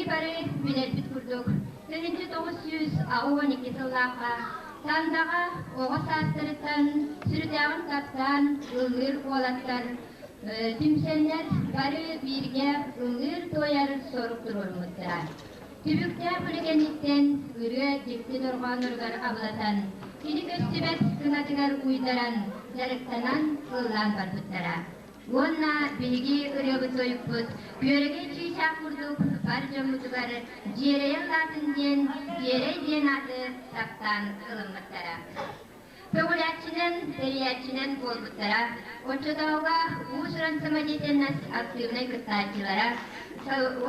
Биһиги бары билэрбит курдук, 1982 сыллаахха Тандаҕа оҕо саастарыттан сүрдээҕин таптаан ыллыыр уолаттар түмсэннэр бары бииргэ ыллыыр-туойар сорук туруоруммуттара. Түбүктээх үлэ кэнниттэн ырыа дьикти дорҕооноругар абылатан, кини көстүбэт кынатыгар уйдаран, дьарыктанан ыллаан барбыттара. Уонна биһиги ырыабыт-тойукпут күөрэгэй чыычаах курдук бар дьоммутугар дьиэрэйэн лаатын диэн Дьиэрэй диэн ааты таптаан ылыммыттара. Көҕүлээччинэн, тэрийээччинэн буолбуттара. Оччотооҕуга уус-уран самодеятельность актыыбынай кыттааччылара,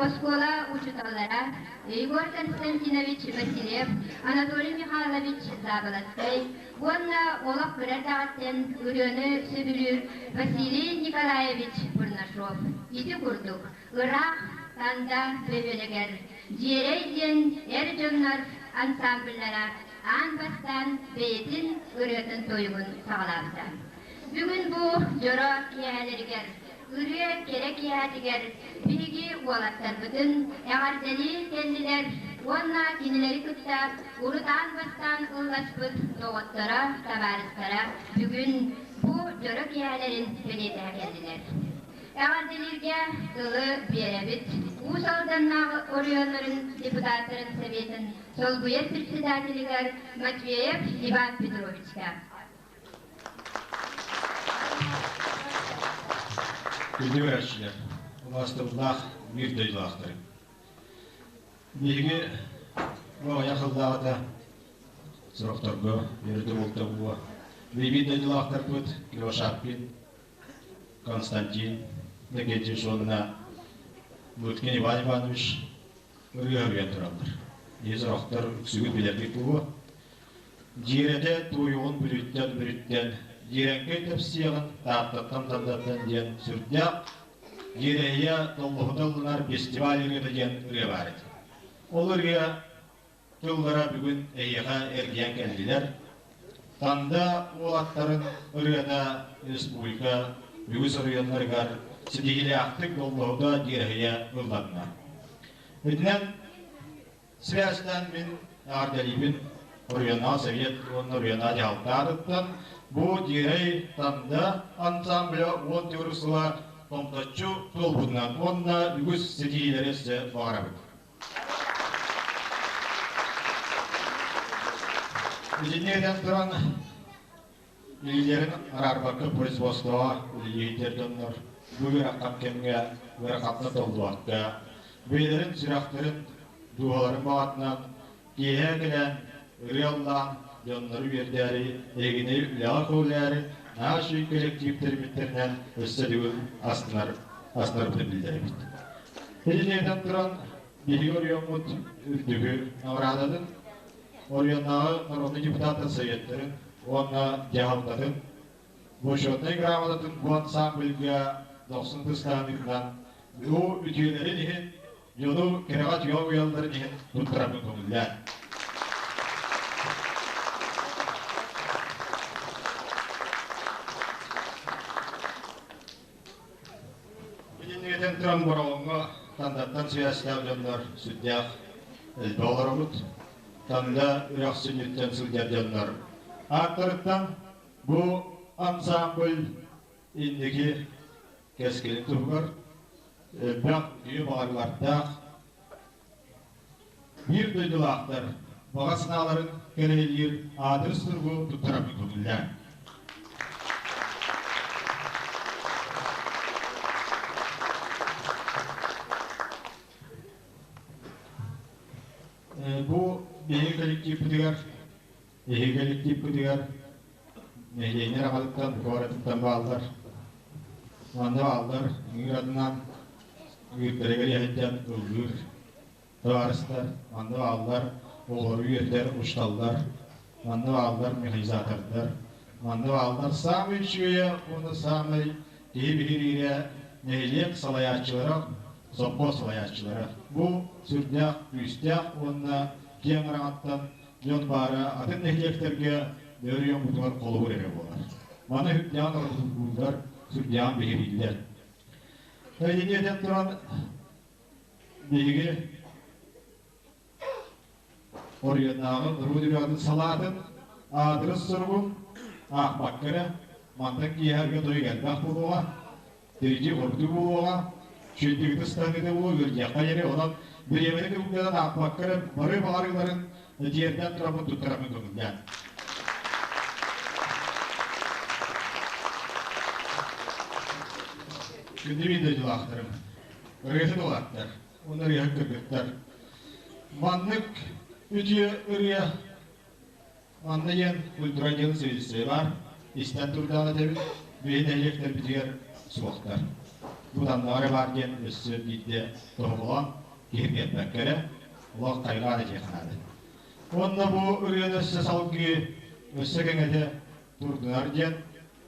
оскуола учууталлара Егор Константинович Васильев, Анатолий Михайлович Заболоцкай уонна олох кыра эрдэҕиттэн ырыаны сөбүлүүр Василий Николаевич Бурнашов. Ити курдук, ыраах Танда бөһүөлэгэр Дьиэрэй диэн эр дьоннор ансамбллара аан бастаан бэйэтин ырыатын-тойугун саҕалаабыта. Бүгүн бу дьоро киэһэлэригэр, ырыа кэрэ киэһэтигэр биһиги уолаттарбытын эҕэрдэлии кэллилэр уонна кинилэри кытта урут аан бастаан ылласпыт доҕотторо, табаарыстара бүгүн бу дьоро киэһэлэрин бэлиэтэһэ кэллилэр. Эҕэрдэлииргэ тылы биэрэбит. Уус Алданнааҕы оройуоннарын депутаттарын Советын солбуйар председателигэр Матвеев Иван Петровичка. Күндү көрөөччүлэр, убаастабыллаах биир дойдулаахтарым. Биһиги бу аҕыйах сыллааҕыта сорохторго үөрэтэ буолта буо. Биир дойдулаахтарбыт Кривошапкин Константин Легентьевич уонна Лыткин Иван Иванович ырыа уйан тураллар. Ии сорохтор үксүгүт билэргит буолуо. Дьиэрэтэ туойуҕун бүрүттэн бүрүттэн, дьиэрэҥкэй тэпсиэҕин Тааттаттан Тандаттан диэн сүрдээх дьиэрэһийэ доллоһута ылланар фестиваль ырыата диэн ырыа баар этэ. Ол ырыа тыллара бүгүн эһиэхэ эргийэн кэллилэр. Танда уолаттарын ырыата республика үгүс оройуоннарыгар ситиһиилээхтик доллоһута дьиэрэһийэ ылланна. Итинэн связьтан мин эҕэрдэлиибин Оройуоннааҕы совет уонна Оройуоннааҕы дьаһалта аатыттан бу Дьиэрэй Танда ансамбля 10 төгүрүк сыла томточчу туолбутунан уонна үгүс ситиһиилэри өссө баҕарабыт. Итинник этэн туран, илиилэрин араарбакка производствоҕа үлэлиир дьоннор бу ыарахан кэмҥэ ыарахаттан толлубакка, бэйэлэрин сүрэхтэрин, дууһаларын баҕатынан киэһэ кэлэн ырыа ыллаан дьоннору үөрдээри, эһигини үлэҕэ көҕүлээри наһаа үчүгэй кэлэктииптэрбиттэринэн өссө бүгүн астынар астынарбытын биллэрэбит. Итини этэн туран, биһиги оройуоммут үрдүгү наҕараадатын оройуоннааҕы народнай депутаттар советтарын уонна дьаһалтатын Бочуотунай грамотатын бу ансамбльга дохсун тыстаанытынан бу үтүөлэрин иһин дьону кэрэҕэ түгэ уйалларын иһин туттарарбын көҥүллээн. Итиннигэтэн туран Бороҕоҥҥо Тандаттан сибээстээх дьоннор сүрдээх элбэх олоробут. Танда үрэх сүнньүттэн сылдьар дьоннор ааттарыттан бу ансамбль инники кэскилин туһугар элбэх үтүө баҕарыылардаах биир дойдулаахтар баҕа санааларын кэрэһилиир аадырыс суругу туттарарбын көҥүллээн. Бу биһиги коллективпытыгар, эһиги коллективпытыгар нэһилиэнньэ аҕалыттан, куоратыттан бааллар. Манна бааллар ыҥыыр атынан ыырдарыгар иһэйдэн ыллыыр табаарыстар, манна бааллар оҕолору үөрдэр учууталлар, манна бааллар механизатордар, манна бааллар саамай үчүгэйэ уонна саамай киһи биһириирэ нэһилиэк салайааччылара, сопхуос салайааччылара. Бу сүрдээх күүстээх уонна киэҥ араҥаттан дьон баара атын нэһилиэктэргэ өрүйэн холобур эрэ буолар. Маны сүрдээҕин ордугууллар, сүрдээҕин биһирииллэр. Итини этэн туран, биһиги Оройуоннааҕы норуот үөрэҕин салаатын аадырыс суругун аахпакка эрэ, мантан киэһэ ырыа-тойук элбэх буолуоҕа, тиритии-хорутуу буолуоҕа, үчүгэйдик ытыстаныыта буолуо, үөрдүөххэ диэри. Онон бириэмэни кыбылгынан аахпакка эрэ бары баҕарыыларын тиэрдэн тураммын туттараммын көҥүллээн. Күндү биир дойдулаахтарым, ырыаһыт уолаттар уонна ырыаһыт кыргыттар. Маннык үтүө ырыа манна диэн культура отделын сэбиэдиссэйэ баар. Истэн турдаҕына этэбит, биһи нэһилиэктэрбитигэр суохтар. Бу таннаҕа эрэ баар диэн өссө биирдэ тоһоҕолоон киһиргэппэккэ эрэ олох хайҕаан этиэххэ наада. Уонна бу ырыаны өссө салгыы, өссө кэҥэтэ турдунар диэн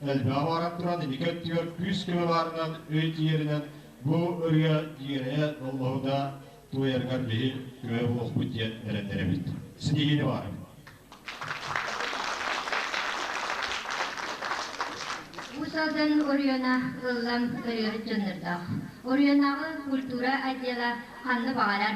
элбэҕи баҕаран туран инники өттүгэр күүс-көмө баарынан, өй тиийэринэн бу ырыа дьиэрэйэ доллоһута туойарыгар биһи көмө буолуохпут диэн эрэннэрэбит. Ситиһиини баҕарабыт. Уус Алдан оройуона ыллам ырыаһыт дьоннордоох. Оройуоннааҕы культура отдела ханна баҕарар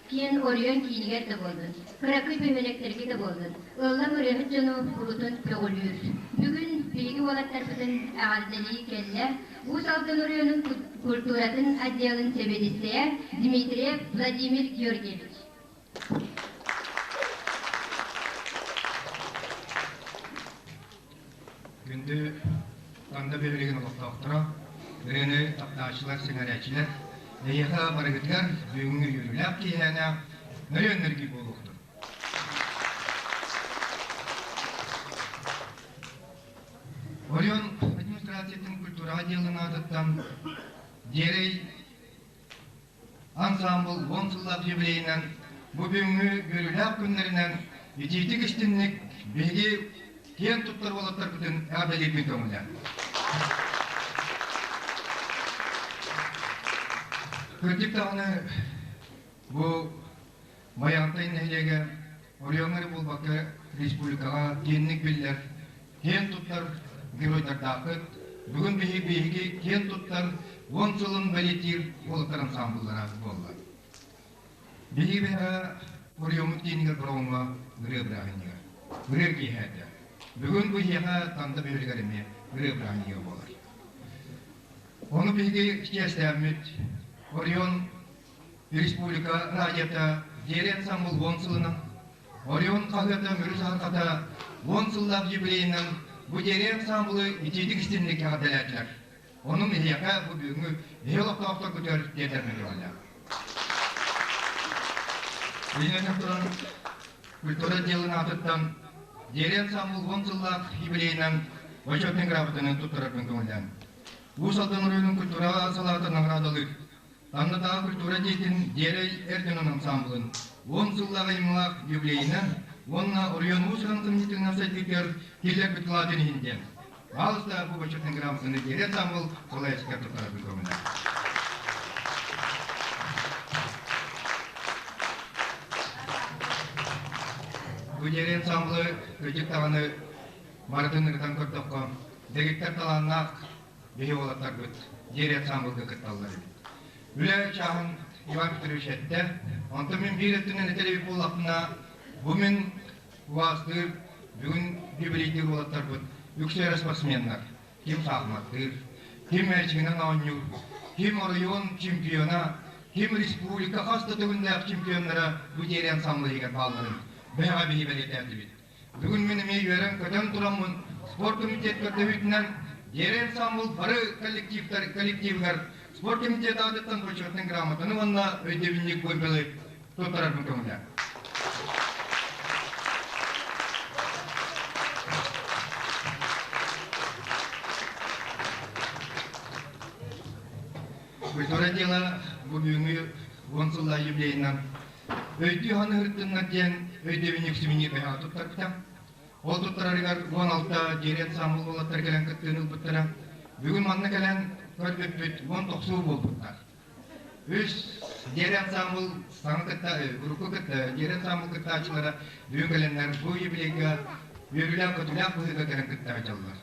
киэн оройуон киинигэр да буоллун, кыракый бөһүөлэктэргэ да буоллун, ыллам ырыаһыт дьону курутун көҕүлүүр. Бүгүн биһиги уолаттарбытын эҕэрдэлии кэллэ Уус Алдан оройуонун культуратын отделын сэбиэдиссэйэ Дмитриев Владимир Георгиевич. Күндү Танда бөһүөлэгин олохтоохторо, ырыаны таптааччылар, сэҥээрээччилэр, эһиэхэ барыгытыгар бүгүҥҥү үөрүүлээх киэһээнэ нөрүөн-нөргүй буолуохтун. Оройуон администрациятын культураҕа отделын аатыттан Дьиэрэй Ансаамбыл уон сыллаах юбилейынан бу бүгүҥҥү үөрүүлээх күннэринэн итиитик истинник биһиги киэн туттар уолаттарбытын эҕэрдэлиирбин көҥүлэ. Кырдьык даҕаны бу Байаҕантай нэһилиэгэ оройуоҥҥа эрэ буолбакка республикаҕа киэҥник биллэр, киэн туттар геройдардаахпыт. Бүгүн биһиги киэн туттар уон сылын бэлиэтиир уолаттар ансаамбыллара буолла. Биһиги биһиэхэ оройуоммут киинигэр Бороҕоҥҥо ырыа бырааһынньыга, ырыа киэһэ этэ. Бүгүн бу киһиэхэ Танда бөһүөлэгэр эмиэ ырыа бырааһынньыга буолар. Ону биһиги чиэстээммит оройуон Республика радиота Дьиэри ансамбыл уон сылынан, Орион хаһыата Мүрү саһархата уон сыллаах юбилейынан бу Дьиэри ансамблы итиитик истинник эҕэрдэлээтилэр. Онон эһиэхэ бу бүгүҥҥү эһи олохтоохторгутугар тиэрдэрбин көҕүлээх. Билинэн туран, культура отделын аатыттан Дьиэри ансамбыл уон сыллаах юбилейынан бочуотунай грамотаны туттарарбын көҥүллээн. Уус Алдан оройуонун культураҕа салаата наҕараадалыыр Таннатааҕы культура дьиэтин Дьиэрэй эр дьонун ансаамбылын уон сыллаах айымньылаах юбилейынан уонна оройуон уус-уран кымньыытынан сайдыытыгар киллэрбит кылаатын иһин диэн Пожалуйста, бу бочуотун грамотаны Дьиэрэй ансаамбыл салайааччыга туттарарбын көҥүлэ. Бу Дьиэрэй ансаамбылы кырдьык даҕаны барытын ырытан көрдөххө, дэгиттэр талааннаах биһи уолаттарбыт диэри ансаамбылга кытталлар эбит. Үлэ чааһын Иван Петрович эттэ. Онтон мин биир өттүнэн этэр эбит буоллахпына, бу мин убаастыыр, бүгүн юбилейдиир уолаттарбыт үксэ эрэ спортсменнар. Ким саахыматтыыр, ким мээчигинэн оонньуур, ким оройуон чемпиона, ким республика хас да төгүллээх чемпионнара бу диэри ансамбль иһигэр баалларын бэйэҕэ биһи бэлиэтээтибит. Бүгүн мин эмиэ үөрэн-көтөн тураммын спорт комитет көрдөһүүтүнэн Дьиэрэй ансамбл бары коллективтар коллективыгар спорт комитет аатыттан бочуотунай грамотаны уонна өйдөбүнньүк вымпелы туттарарбын көҥүлээн. Культура дела бу бүгүҥҥү уон сыллаах юбилейынан Өйдүү ханыһырдыннар диэн өйдөбүнньүк сувенир бэһэҕэ туттарбыта. Ол туттарарыгар 16 диэри ансаамбыл уолаттар кэлэн кыттыыны ылбыттара. Бүгүн манна кэлэн көрбүппүт уон тохсуу буолбуттар. Үс диэри ансаамбыл саҥа кытта, урукку кытта, диэри ансаамбыл кыттааччылара бүгүн кэлэннэр бу юбилейга үөрүүлээх-көтүүлээх быһыыга кэлэн кытта дьаллар.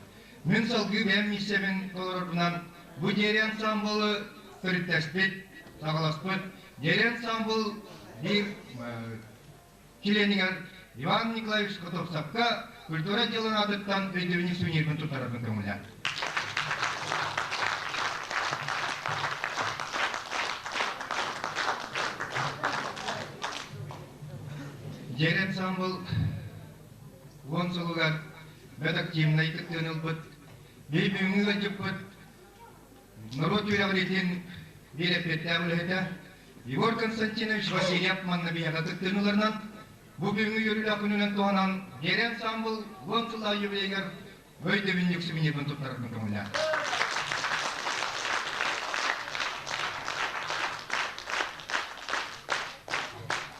Мин салгыы бэйэм миссиябын толорорбунан бу диэри ансаамбылы төрүттэспит, саҕаласпыт Дьиэри ансаамбыл биир чилиэнигэр Иван Николаевич Готовцевка культура отделын аатыттан өйдөбүнньүк сувенирбын туттарарбын көҥүлээн. Дьиэр ансамбл уон сылыгар бэрт активнай кыттыыны ылбыт, биир бүгүҥҥү ыалдьыппыт норуот үөрэҕириитин биир эппиэттээх үлэһитэ Егор Константинович Васильев манна биһиэхэ кыттыыны ыларынан бу бүгүҥҥү үөрүүлээх күнүнэн туһанан Дьиэрэ ансамбл уон сыллаах юбилейыгар өйдөбүнньүк сувенирбын туттарарбын көҥүллээх.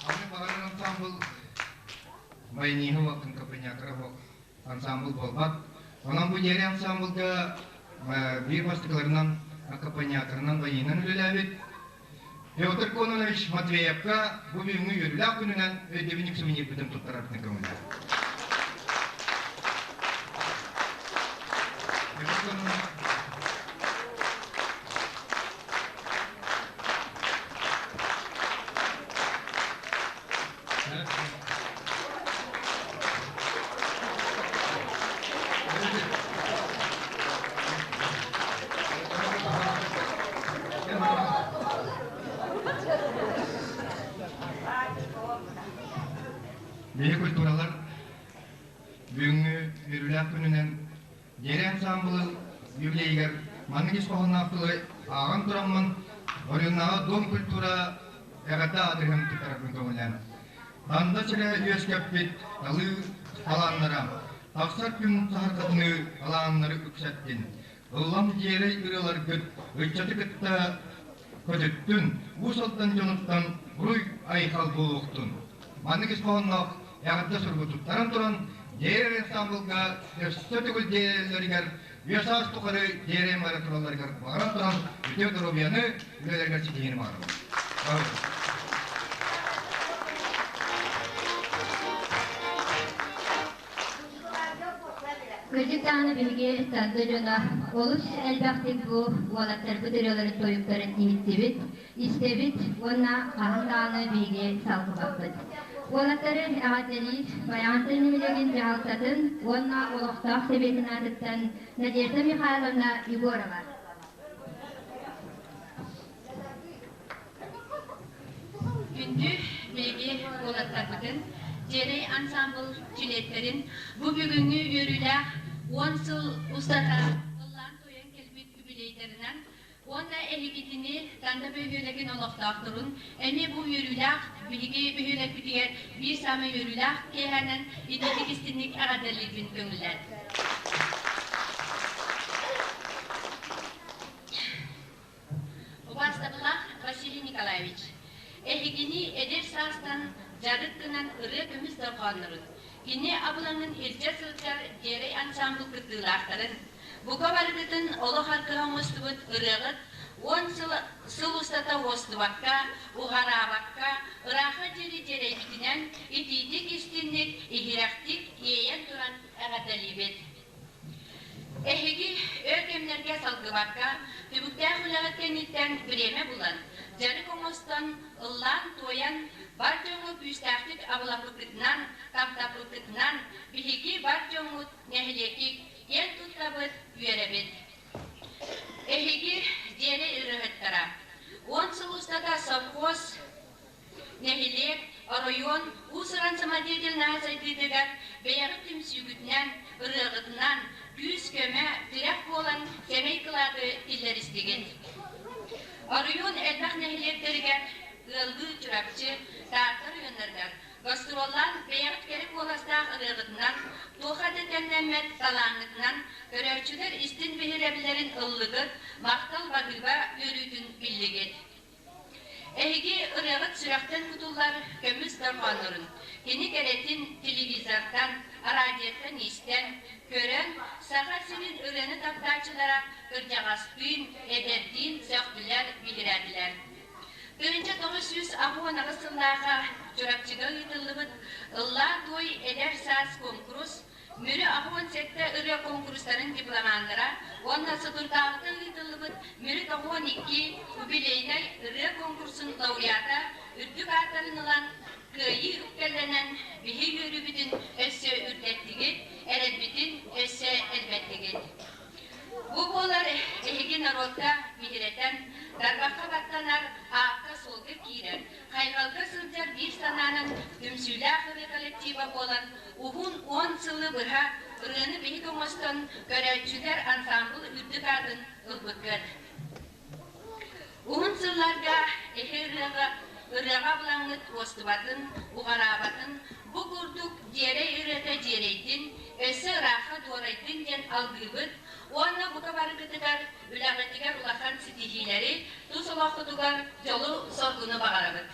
Аны баҕарар ансамбл Майниһы уоттун Капрынякара ансамбл буолбат. Онон бу Дьиэрэ ансамблга биир бастакыларынан аккомпаниаторынан байыынан үлэлээбит Петр Кононович Матвеевка бу бүгүҥҥү үөрүүлээх күнүнэн өйдөбүнньүк сувенирбытын туттарарбытын көҥүллээх. Петр Кононович Биһи культуралар бүгүҥҥү үөрүүлээх күнүнэн Дьиэрэ ансаамбылын юбилейыгар маннык ис хоһоонноох тылы ааҕан тураммын Оройуоннааҕы Дом культура эҕэрдэ аадырыһын туттарарбын көҥүлээн. Танда сирэ үөскэппит талыы талааннара тахсар күн саһарҕатыныы талааннары үксэттин. Ыллам дьиэрэй ырыаларгыт ыччаты кытта көтүттүн, Уус Алдан дьонуттан буруй айхал буолуохтун. Маннык ис хоһоонноох эҕэрдэ суругу туттаран туран, Дьиэрэй ансаамбылга өссө төгүл дьиэрэлэригэр үйэ саас тухары дьиэрэйэн бара туралларыгар баҕаран туран, үтүө доруобуйаны, үлэлэригэр ситиһиини баҕарабын. Кырдьык даҕаны биһиги Танда дьоно олус элбэхтик бу уолаттарбыт ырыаларын тойуктарын иһиттибит, истэбит уонна хаһан даҕаны биһиги салгыбаппыт. Уолаттары эҕэрдэлиир Байаҕантай нэһилиэгин дьаһалтатын уонна олохтоох сэбиэтин аатыттан Надежда Михайловна Егорова. Күндү биһиги уолаттарбытын, Дьиэрэй ансаамбыл чилиэттэрин бу бүгүҥҥү үөрүүлээх уон сыл устата ыллаан-туойан кэлбит үбүлүөйдэринэн уонна эһигитини Танда бөһүөлэгин олохтоохторун эмиэ бу үөрүүлээх биһиги бөһүөлэкпитигэр биир саамай үөрүүлээх киэһэнэн итиитик истинник эҕэрдэлиирбин көҥүллээн. Убаастабылаах Василий Николаевич, эһигини эдэр саастан дьарык гынан ырыа көмүс дорҕооннорун, кини абылаҥын илдьэ сылдьар Дьиэрэй ансаамбыл кыттыылаахтарын, бука барыгытын олох аргыһа оҥостубут ырыаҕыт уон сыл, сыл устата уостубакка, уҕараабакка, ырааха диэри дьиэрэйбитинэн итиитик-истинник, иһирэхтик иэйэн туран эҕэрдэлиибит. Эһиги өр кэмнэргэ салгыбакка, түбүктээх үлэҕит кэнниттэн бириэмэ булан, дьарык оҥостон, ыллаан-туойан, бар дьоҥҥо күүстээхтик абылаппыккытынан, таптаппыккытынан биһиги бар дьоммут нэһилиэккит киэн туттабыт, үөрэбит. Эһиги дьиэни ырыаһыттара уон сыл устата совхоз Нэһилиэк, оройуон уус-уран самодеятельноһа сайдыытыгар бэйэҕит түмсүүгүтүнэн, ырыаҕытынан күүс-көмө, тирэх буолан сэмэй кылааты киллэристигит. Оройуон элбэх нэһилиэктэригэр ыаллыы Чурапчы, Таатта оройуоннарыгар гастроллаан бэйэҕит кэрэ куоластаах ырыаҕытынан, туохха да тэннэммэт талааҥҥытынан көрөөччүлэр истин биһирэбиллэрин ыллыгыт, махтал баһыыба үөрүүтүн биллигит. Эһиги ырыаҕыт сүрэхтэн кутуллар көмүс дорҕооннорун, кини кэрэтин телевизортан, радиоттан истэн, көрөн, Саха сирин ырыаны таптааччылара кырдьаҕастыын, эдэрдиин сөхтүлэр, биһирээтилэр. 1998 сыллааҕы Чурапчыга ыытыллыбыт «Ыллаа туой эдэр саас» куонкурус Мүрү 87 ырыа куонкурустарын дипломаннара уонна соторутааҕыта ыытыллыбыт Мүрү 92 юбилейнай ырыа куонкурсун лауреата үрдүк ааттарын ылан, кыайыы үктэллэнэн биһи үөрүүбүтүн өссө үрдэттигит, эрэлбитин өссө элбэттигит. Бу буолар эһиги норуокка биһирэтэн, тарбахха баттанар, аакка-суолга киирэр, хайҕалга сылдьар биир санаанан түмсүүлээх ырыа коллектива буолан, уһун уон сылы быһа ырыаны биһик оҥостон, көрөөччүлэр ансаамбыл үрдүк аатын ылбыккыт. Уһун сылларга эһи ырыаҕа ырыаҕа абылаҥҥыт уостубатын, уҕараабатын, бу курдук дьиэрэй ырыата дьиэрэйдин, өссө ыраахха дуорайдын диэн алгыыбыт уонна бука барыгытыгар үлэҕитигэр улахан ситиһиилэри, тус олоххутугар дьолу-соргуну баҕарабыт.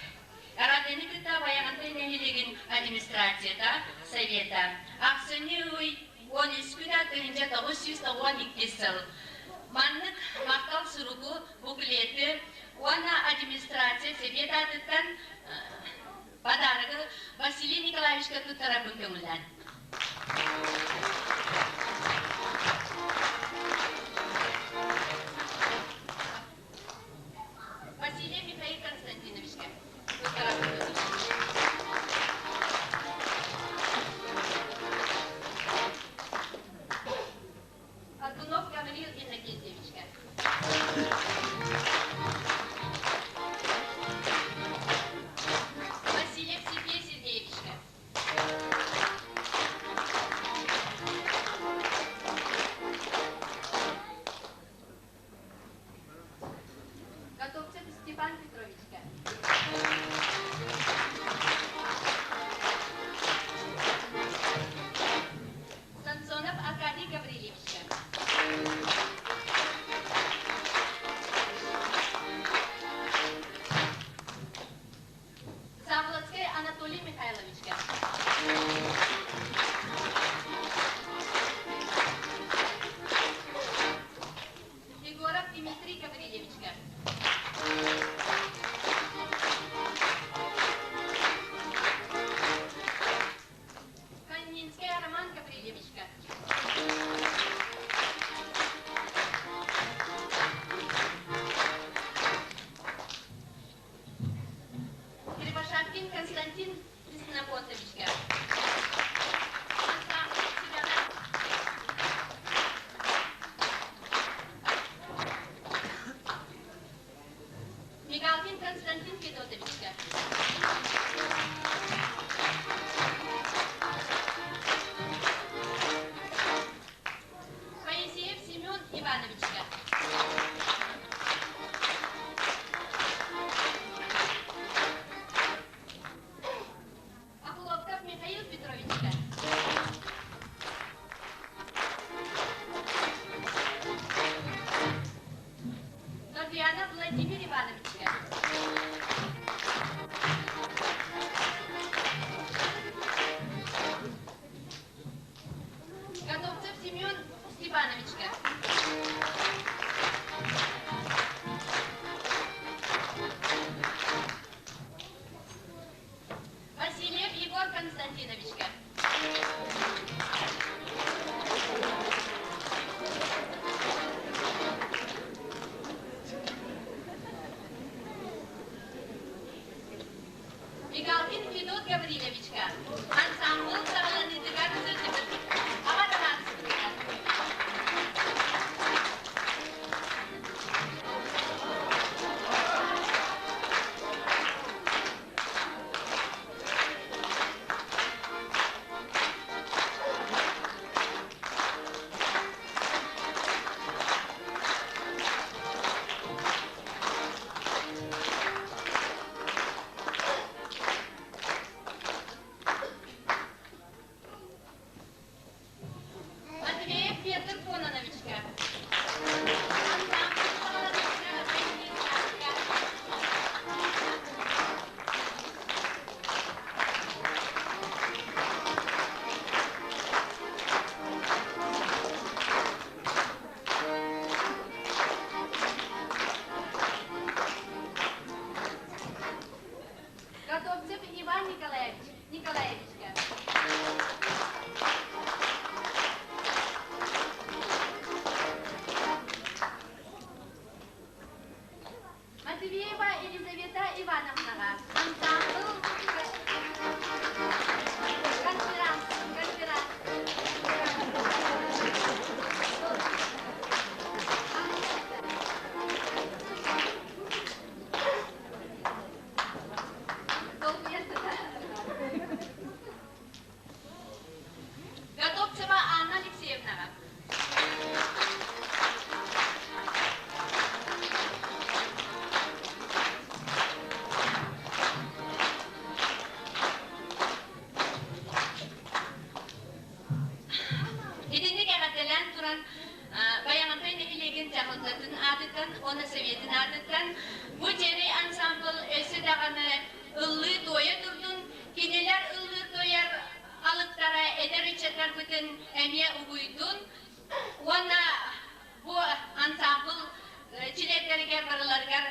Эҕэрдэни кытта Байаҕантай нэһилиэгин администрацията, совета. Ахсынньы ый 13 күнэ 1992 сыл. Маннык махтал суругу, буклеты уонна администрация сэбиэт аатыттан подарогы Василий Николаевичка туттарарбын көҥүллээн. Василий Михаил Константиновичка туттарарбын Аргунов Гаврил Иннокентьевичка. Васильев Сергей Сергеевичка. Готовцев Степан Петровичка. Самсонов Аркадий Гаврильевичка. Заболоцкай Анатолий Михайловичка. Егоров Дмитрий Гаврильевичка. Калининскай Роман Гаврильевичка. Кривошапкин Константин Ксенофонтовичка. Мигалкин Константин Федотовичка. Моисеев Семен Ивановичка. Охлопков Михаил Петровичка. Татьяна Владимир Ивановичка. Готовцев Семен Степановичка. Васильев Егор Константиновичка. Мигалкин Федот Гаврильевичка. Ансамбл саҕаланыытыгар сылдьыбыт. Аҕа табаарыспытыгар. Матвеев Петр Кононовичка. Готовцев Иван Николаевич Николаевичка. Матвеева Елизавета Ивановнаға ансамбл ансаамбыл чилиэттэригэр барыларыгар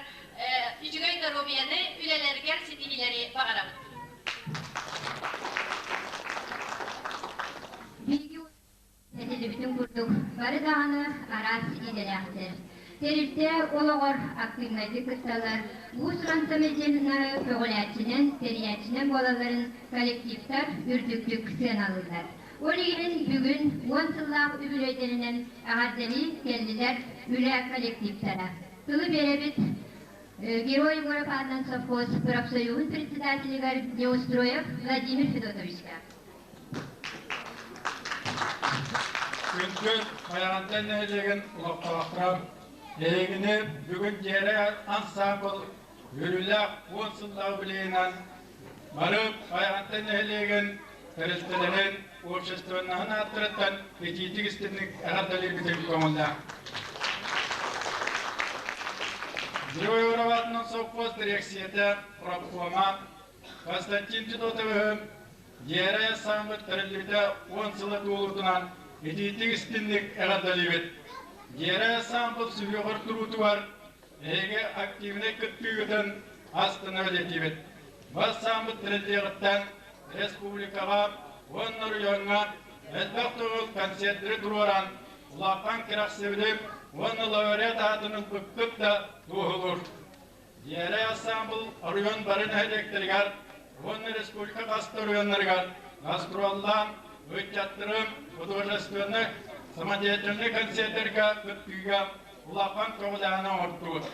үчүгэй доруобуйаны, үлэлэригэр ситиһиилэри баҕарабыт. Биһиги Этиллибитин курдук, бары даҕаны араас идэлээхтэр. Тэрилтэ олоҕор актыыбынайдык кытталлар, уус-уран самодеятельноһы көҕүлээччинэн, тэрийээччинэн буолалларын коллективтар үрдүктүк сыаналыыллар. Ол иһин бүгүн уон сыллаах үбүлүөйдэринэн эҕэрдэлии кэллилэр үлэ коллективтара. Тылы биэрэбит Герой Егоров аатынан совхоз профсоюһун председателигэр Неустроев Владимир Федотовичка. Күндү Майаҕантай нэһилиэгин олохтоохторо, эһигини бүгүн Дьиэрэ ансаамбыл үөрүүлээх уон сыллаах билиинэн бары Майаҕантай нэһилиэгин тэрилтэлэрин общественноһын ааттарыттан итиитик истинник эҕэрдэлиирбитин көҥүллээх. Герой Ураватынан совхоз дириэксийэтэ профкома Константин Федотовиһы Дьиэрэ сааммыт тэриллибитэ уон сыла туолуутунан итиитик истинник эҕэрдэлиибит. Дьиэрэ саампыт сүһүөҕэр туруутугар эһиги активнай кыттыыгытын астына бэлиэтиибит. Бас сааммыт тэриллиэҕиттэн республикаҕа уонна оройуоҥҥа элбэх төгүл концерттары туруоран улахан кэрэхсэбили уонна лауреат аатын ылбыккыт да туоһулуур. Дьиэрэ ансаамбыл оройуон бары нэһилиэктэригэр уонна республика хас да оройуоннарыгар гастроллаан, ыччаттарын художественнай самодеятельнай концертэргэ кыттыыга улахан көҕүлээһини оҥордубут.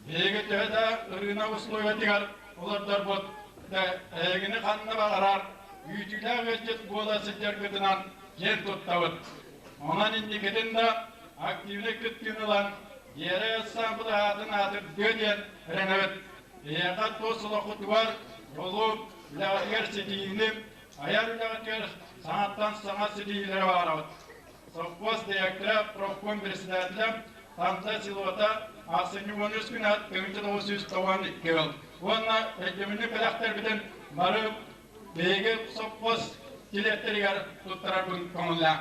Биһиги төһө да ырыынак условиятыгар олордорбут да эһигини ханна баҕарар күүтүүлээх ыалдьыт буола сылдьаргытынан киэн туттабыт. Онон инникитин да активнай кыттыыны ылан Дьиэрэ ансаамбыл аатын аатырдыа диэн эрэнэбит. Эйиэхэ тус олоххутугар дьолу, үлэҕитигэр ситиһиини, айар үлэҕитигэр саҥаттан саҥа ситиһиилэри баҕарабыт. Совхоз директора, профком председателэ Танда селота ахсынньы 13 күнэ 1992 сыл уонна өйдөбүнньүк бэлэхтэрбитин бары биһиги совхоз чилиэттэригэр туттарарбын көҥүллээх.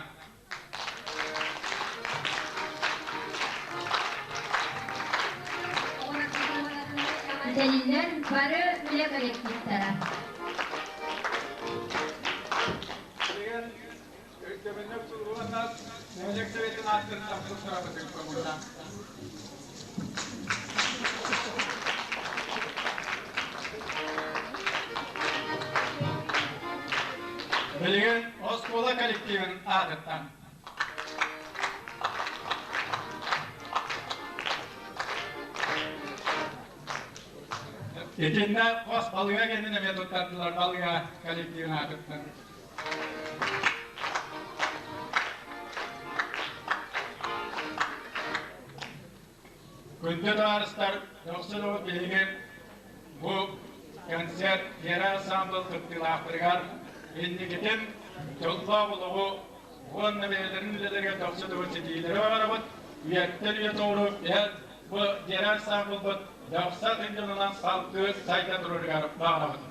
Дьэлиллэр бары үлэ коллективтара. Билигин өйдөбүнньүк суругунан нэһилиэк советын ааттарыттан туттарабытын көҥүллээх. Билигин оскуола коллективин аатыттан. Итиннэ хос балыга кэннин эмиэ туттардылар балыга коллективин аатыттан. Күндү табаарыстар, дохсун уһун биһиги бу концерт Вера ансаамбыл кыттыылаахтарыгар инникитин дьоллоох олоҕу уонна бэйэлэрин үлэлэригэр дохсун уһун ситиһиилэри баҕарабыт. Үйэттэн үйэ тоҕуру бу Вера ансаамбылбыт дохсо тыынньанынан салгыы сайда турарыгар баҕарабыт.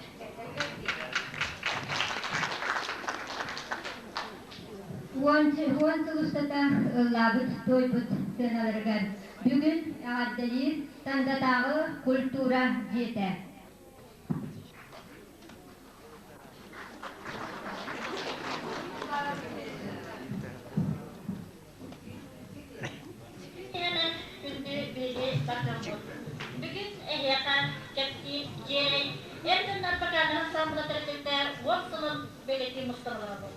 Уон сыл устата ыллаабыт туойбут сыаналарыгар бүгүн эҕэрдэлиир Тандатааҕы культура дьиэтэ. Күндү биһиги бардаммыт. Бүгүн эһиэхэ кэпсиир дьиэрэй эр дьоннор вокальнай ансаамбыла тэрилтэ уон сылын бэлиэтии мустан олоробут.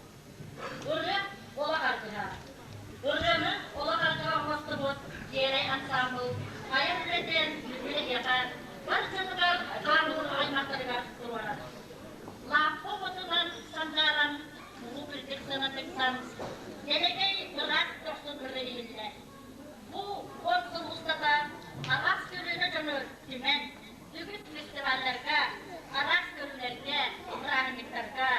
Ырыа олох аргыһа. Ырыаны олох аргыһа оҥостубут дьиэрэй ансаамбыл айар үлэтин бүгүн эһиэхэ бар дьонугар хаамыыр аймахтарыгар туруорар. Лааппы отунан сандааран, муҥу үрдүк сыанатыттан дэлэгэй ыраас дохсун ырыа иһиллэр. Бу уон сыл устата араас көлүөнэ дьону түмэн, үгүс фестивалларга, араас көрүүлэргэ, бырааһынньыктарга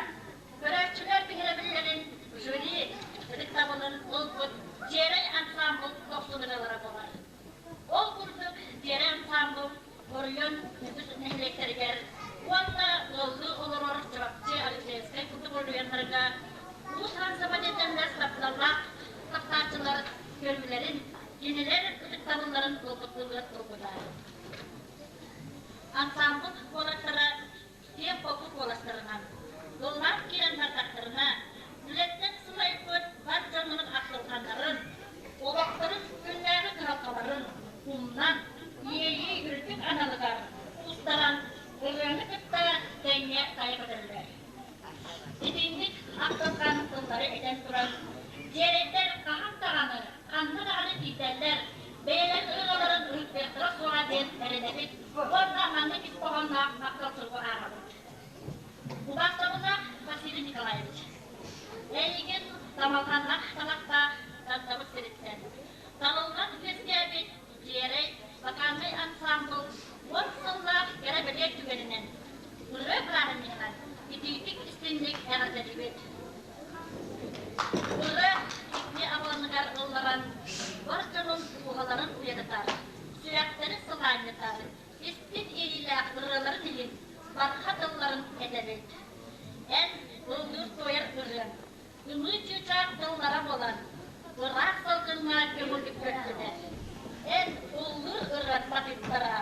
көрөөччүлэр биһирэбиллэрин жюри ытыктабылын ылбыт Дьиэрэй ансаамбыл дохсун ырыалара буолар. Ол курдук Дьиэрэй ансаамбыл оройуон үгүс нэһилиэктэригэр уонна ыаллыы олорор Чурапчы, Алексеевскай курдук оройуоннарга уус-уран самодеятельность тапталлаах таптааччылар көрүүлэрин, Кинилэр ытыктабылларын ылбыт ылбыта. Ансаамбыл уолаттара киэҥ холку куоластарынан, ыллаан киирэн бардахтарына, үлэттэн сылайбыт бар дьоннорун ахтылҕаннарын, олохторун күннээҕи кыһалҕаларын умнан, иэйии үрдүк аналыгар куустаран ырыаны кытта тэҥҥэ хайа көтөллөр. Итинник ахтылҕан тыллары этэн туран, дьиэрэйдэр хаһан даҕаны, ханна даҕаны тиийдэллэр, бэйэлэрин ырыаларын ыһыктыахтара суоҕа диэн эрэнэбит уонна маннык ис хоһоонноох махтал суругу ааҕабыт. Убаастабыллаах Василий Николаевич, эйигин тамалҕаннаах талахтаах Тандабыт сириттэн талыллан үөскээбит Дьиэрэй вокальнай ансаамбыл 10 сыллаах кэрэ-бэлиэ түгэнинэн ырыа бырааһынньыгынан итиитик-истиҥник эҕэрдэлиибит. Ырыа икки абылаҥыгар ылларан, бар дьонун дууһаларын уйадытар, сүрэхтэрин сылаанньытар, истиҥ иэйиилээх ырыаларын иһин барҕа тылларын этэбит. Эн ыллыыр-туойар ырыаҥ, ымыы чыычаах тыллара буолан, ыраах салгыҥҥа көҥүллүк көттүлэр. Эн ыллыыр ырыат матыыптара,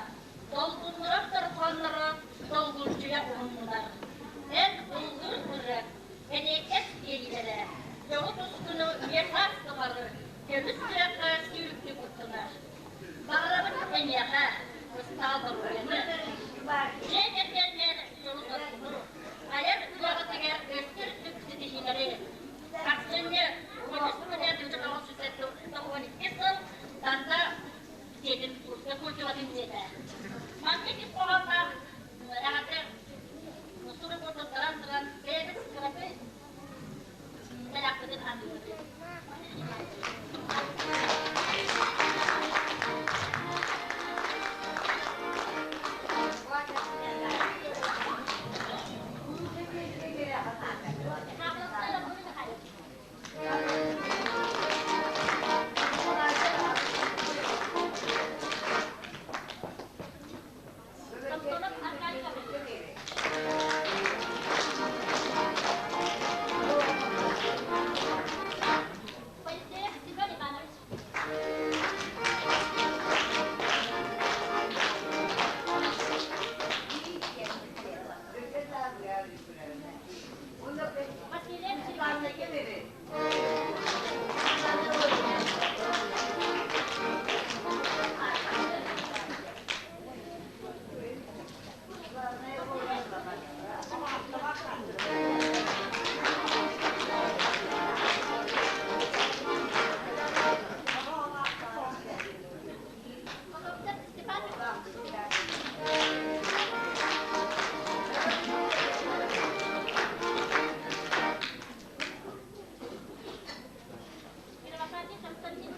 долгуннурар дорҕоонноро долгуччуйа уһуннулар. Эн ыллыыр ырыат эриэккэс иэйиилэрэ, дьоҕу тускуну үйэ-саас тухары көмүс сүрэххэ сүүрүктүү куттунар. Баҕарабын эйиэхэ ыстаал доруобуйаны, дьиэ кэргэҥҥэр дьолу-соргуну, айар үлэҕитигэр өссө үрдүк ситиһиилэри. Ахсынньы 1992 сыл Танда дьиэтин культуратын дьиэтэ. Маннык ис хоһоонноох эҕэрдэ сурук туттаран туран бэйэбит кыракый бэлэхпитин аныыбыт. Самсонов Аркадий Гаврильевич. Поисеев Семен Иванович. Васильев Степан. Потомцев Степан. Константин.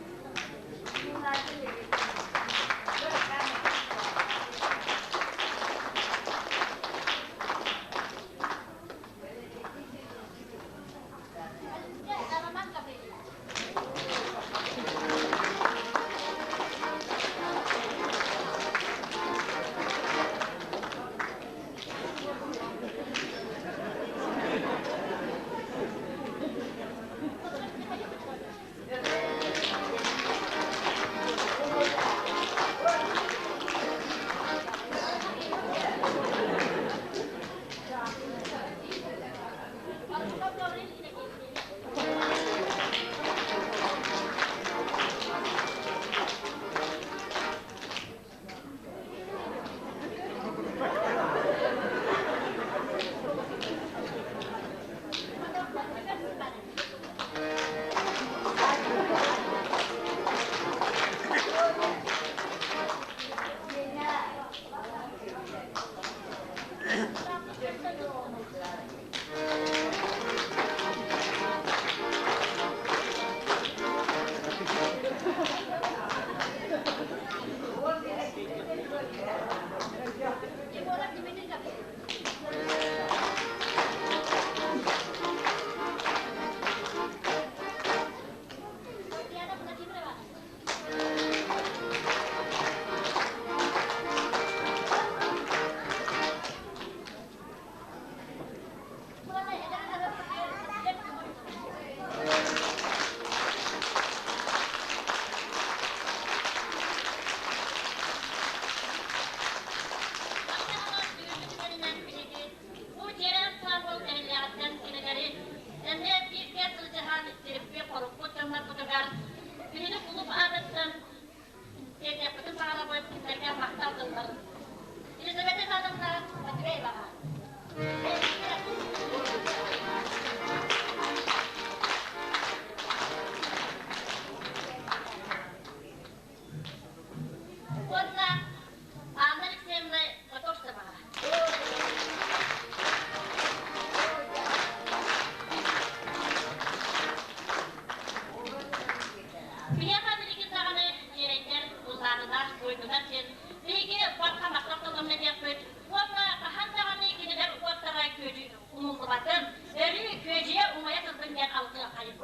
умуллубатын, өрүү күөдьүйэ умайа турдун диэн алгыаххайын.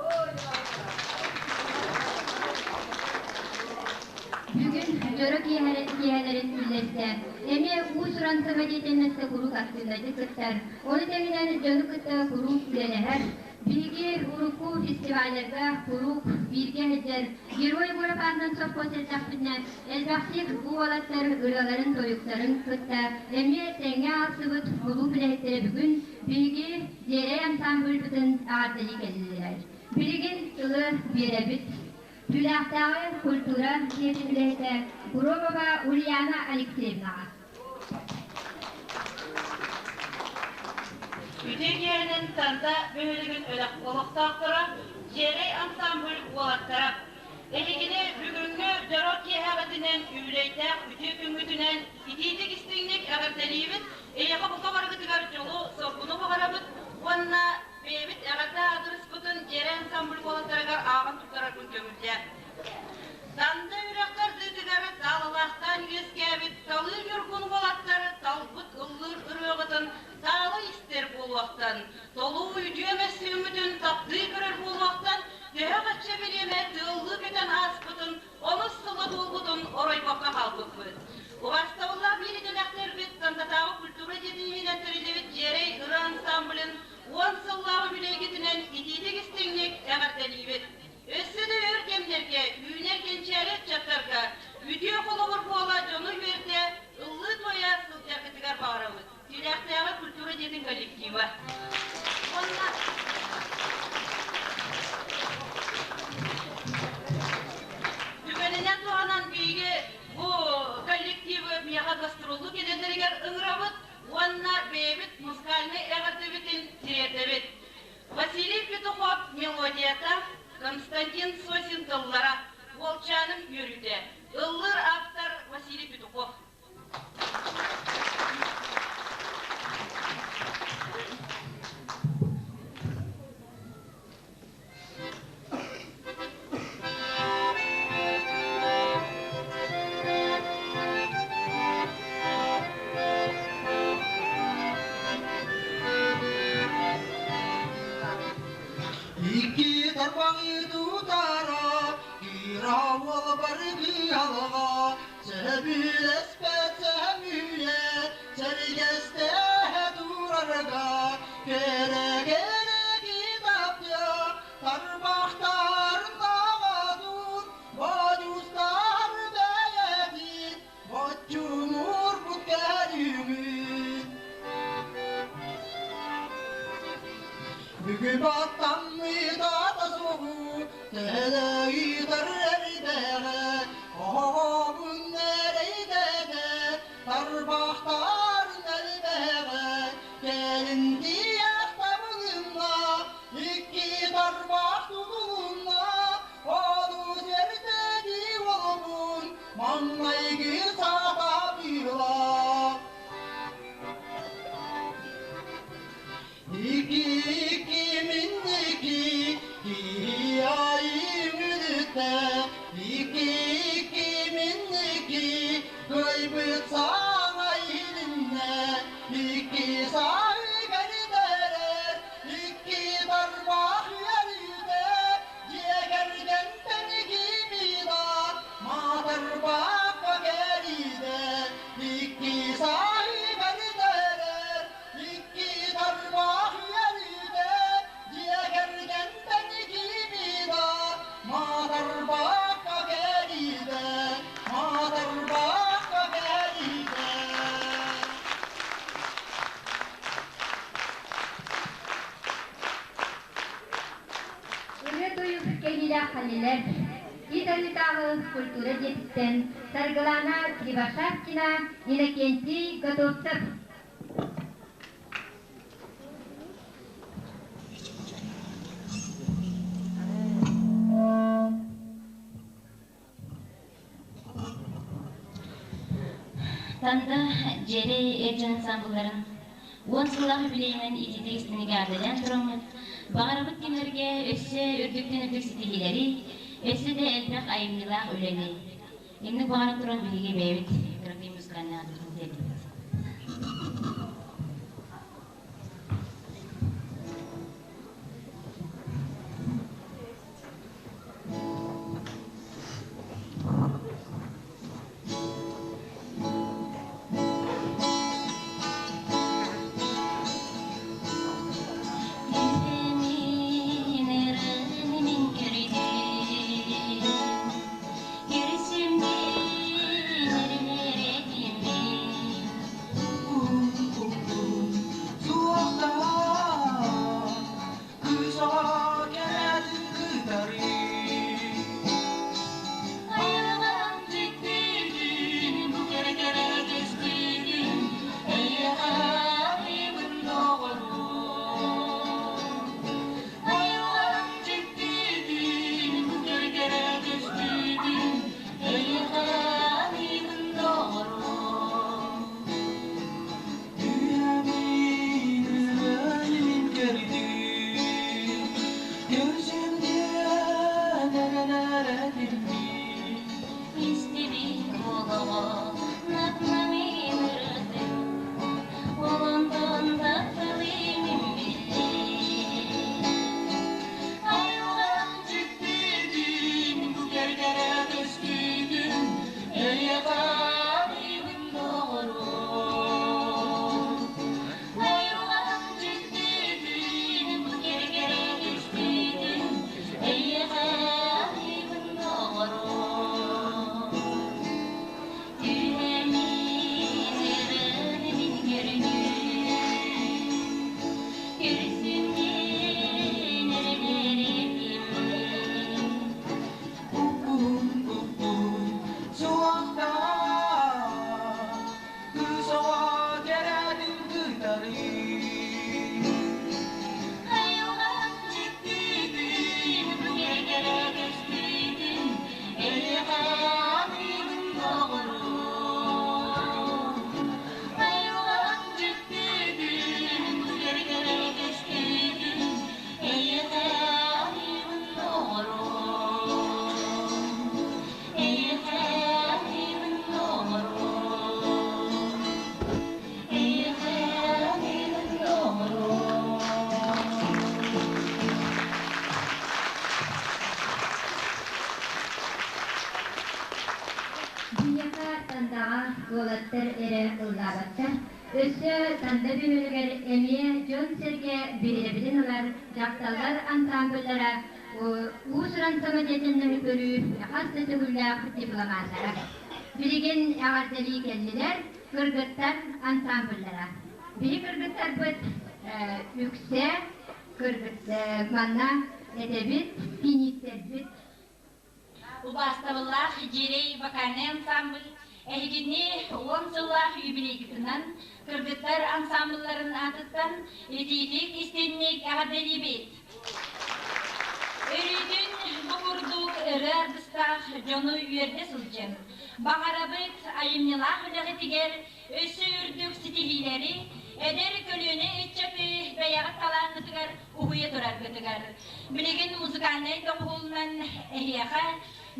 Бүгүн дьоро киэһэлэрин үллэстэ, эмиэ уус-уран самодеятельноска куруук актыыбынайдык кыттар, ону тэҥинэн дьону кытта куруук үлэлэһэр, биһиги урукку фестивалларга куруук бииргэ сылдьар Герой Гуропаатынан совхоз элбэхпитинэ элбэхтик бу уолаттар ырыаларын-тойуктарын кытта эмиэ тэҥҥэ аалсыбыт кулууп үлэһиттэрэ бүгүн биһиги Дьиэрэй ансаамбылбытын эҕэрдэлии кэллилэр. Билигин тылы биэрэбит. Түүлээхтээҕи культура дьиэтин үлэһитэ Громова Ульяна Алексеевнаҕа. Үтүө киэһэнэн Танда бөһүөлэгин олохтоохторо, Дьиэрэй ансамбль уолаттара! Эһигини бүгүҥҥү дьоро киэһэҕитинэн, үбүлүөйдээх үтүө күҥҥүтүнэн итиитик-истиҥник эҕэрдэлиибит, эйиэхэ бука барыгытыгар дьолу-соргуну баҕарабыт уонна бэйэбит эҕэрдэ аадырыспытын Дьиэрэй ансамбль уолаттарыгар ааҕан туттарарбын көҥүллээ. Танда үрэх тардыытыгар таалалаахтаан үөскээбит талыы ньургун уолаттар талбыт ыллыыр ырыаҕытын таала истэр буолуохтан, толуу үтүө мөссүөҥҥүтүн таптыы көрөр буолуохтан, төһө-хачча бириэмэ тыаллыы көтөн ааспытын, онус сыла туолбутун оройбокко хаалбыппыт. Убаастабыллаах биир идэлээхтэрбит Тандатааҕы культура дьиэтин иһинэн тэриллибит Дьиэрэй ырыа ансамблын уон сыллааҕы үбүлүөйгүтүнэн итиитик-истиҥник эҕэрдэлиибит! Өссө да өр кэмнэргэ үүнэр кэнчээри ыччаттарга үтүө холобур буола дьону үөрдэ, ыллыы-туойа сылдьаргытыгар баҕарабыт. Түүлээхтээҕи культура дьиэтин коллектива. Уонна Түгэнинэн туһанан биһиги бу коллективы миэхэ гастроллуу кэлэллэригэр ыҥырабыт уонна бэйэбит музыкальнай эҕэрдэбитин тириэрдэбит. Василий Петухов мелодията, Константин Сосин тыллара, Уолчааным үөрүүтэ. Ыллыыр автор Василий Петухов. Икки тарбаҕы тутара, кыра уол баргыалаҕа, сөбүлэспэт сөмүйэ, сэргэстэһэ турарга, кэрэ-кэрэ китапта, тарбахтарын таҕадун, бодьуустар бэйэтин, боччумурбут көрүҥүн. Бүгүн баттаммыта суоҕу, төһөлөйүтэр эрдэҕэ, оһоҕун эрэйдэтэ, тарбахтарын элбэҕэ, кэлин тиийэх табылынна, икки тарбах тутулунна, ону сэртэти уолбун маҥнайгы сатабыла. Ики ики минники киһи айымүлүтэ ики ики минники кыайбыт саҥа иһилиннэ икки саһы кэрдэрэр икки тарбах үөрүүтэ дьиэ кэргэнтэн кимида маатырбакка кэлиитэ икки саһы кэрдэрэр икки тарбах үөрүүтэ дьиэ кэргэнтэн кимида маатырбакка кэлиитэ маатырбакка кэлиитэ. Ырыа тойук кэһиилээх кэллилэр. Тиит Арыытааҕы культура дьиэтиттэн Саргылана Кривошапкина, Иннокентий Готовцев. Танда Дьиэрэй эр дьон ансамблларын уон сыллаах үбүлүөйүнэн итиитик истиҥник эҕэрдэлээн тураммыт, баҕарабыт кинилэргэ өссө үрдүктэн үрдүк ситиһиилэри, өссө да элбэх айымньылаах үлэни. Инник баҕаран туран биһиги бэйэбит кыракый музыкальнай аатыбытын тиэрдибит. уолаттар эрэ ыллаабаттар. Өссө Танда бөһүөлэгэр эмиэ дьон-сэргэ биһирэбилин ылар дьахталлар ансаамбыллара уус-уран самодеятельноһы көрүү хас да төгүллээх дипломаттара. Билигин эҕэрдэлии кэллилэр кыргыттар ансаамбыллара. Биһи кыргыттарбыт үксэ кыргыт манна этэбит, кинииттэрбит. Убаастабыллаах Дьиэрэй вокальнай ансамбль эһигини 10 сыллаах юбилейгытынан кыргыттар ансамблларын аатыттан итиитик истинник эҕэрдэлиибит! Өрүүтүн бу курдук ырыа аргыстаах дьону үөрдэ сылдьыҥ. Баҕарабыт айымньылаах үлэҕитигэр өссө үрдүк ситиһиилэри, эдэр көлүөнэ ыччаты бэйэҕит талааҥҥытыгар уһуйа тураргытыгар. Билигин музыкальнай доҕуһуолунан эһиэхэ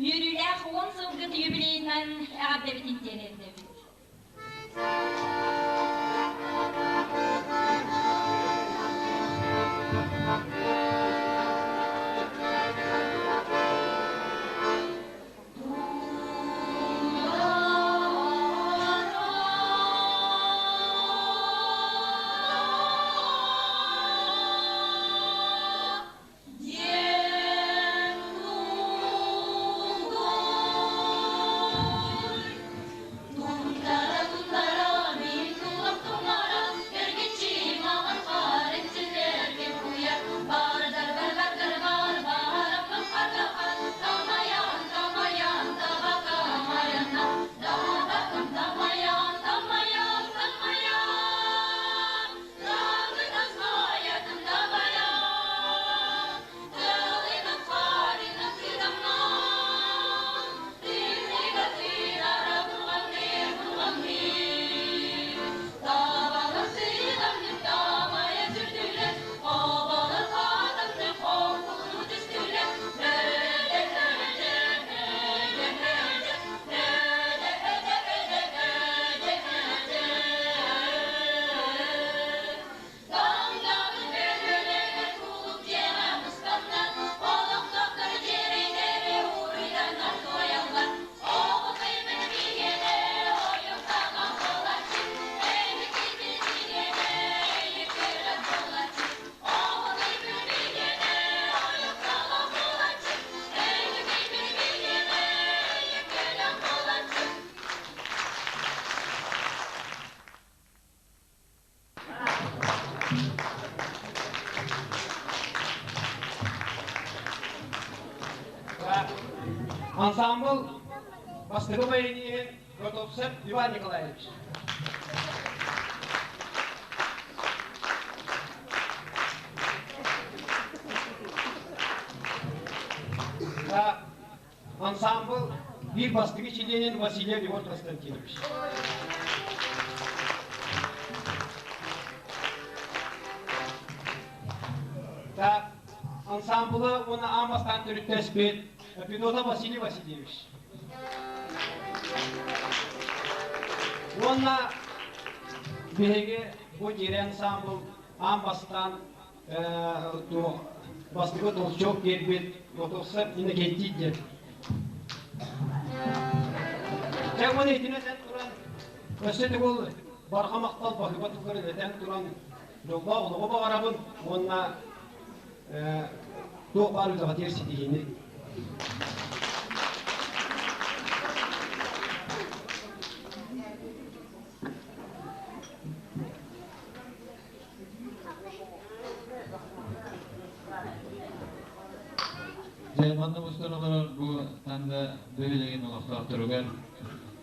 үөрүүлээх 10 сылгыт юбилейынан эҕэрдэбитин тиэрдэбит. Ансамбл бастакы баяниһын Готовцев Иван Николаевич. Ансамбл биир бастакы чилиэнин Васильев Егор Константинович. Так, ансамблы уонна аан бастаан төрүттэспит Педота Василий Васильевич. Уонна биһиги бу дьиэрэ ансамбл аан бастаан бастакы толчок биэрбит Готовцев Иннокентий диэн. Дьэ уонна итини этэн туран, өссө төгүл барҕа махтал баһыыба тылларын этэн туран, дьоллоох олоҕу баҕарабын уонна туох баар үлэҕитигэр ситиһиини. Дьэ, манна устан олорор бу Танда бөһүөлэгин олохтоохторугар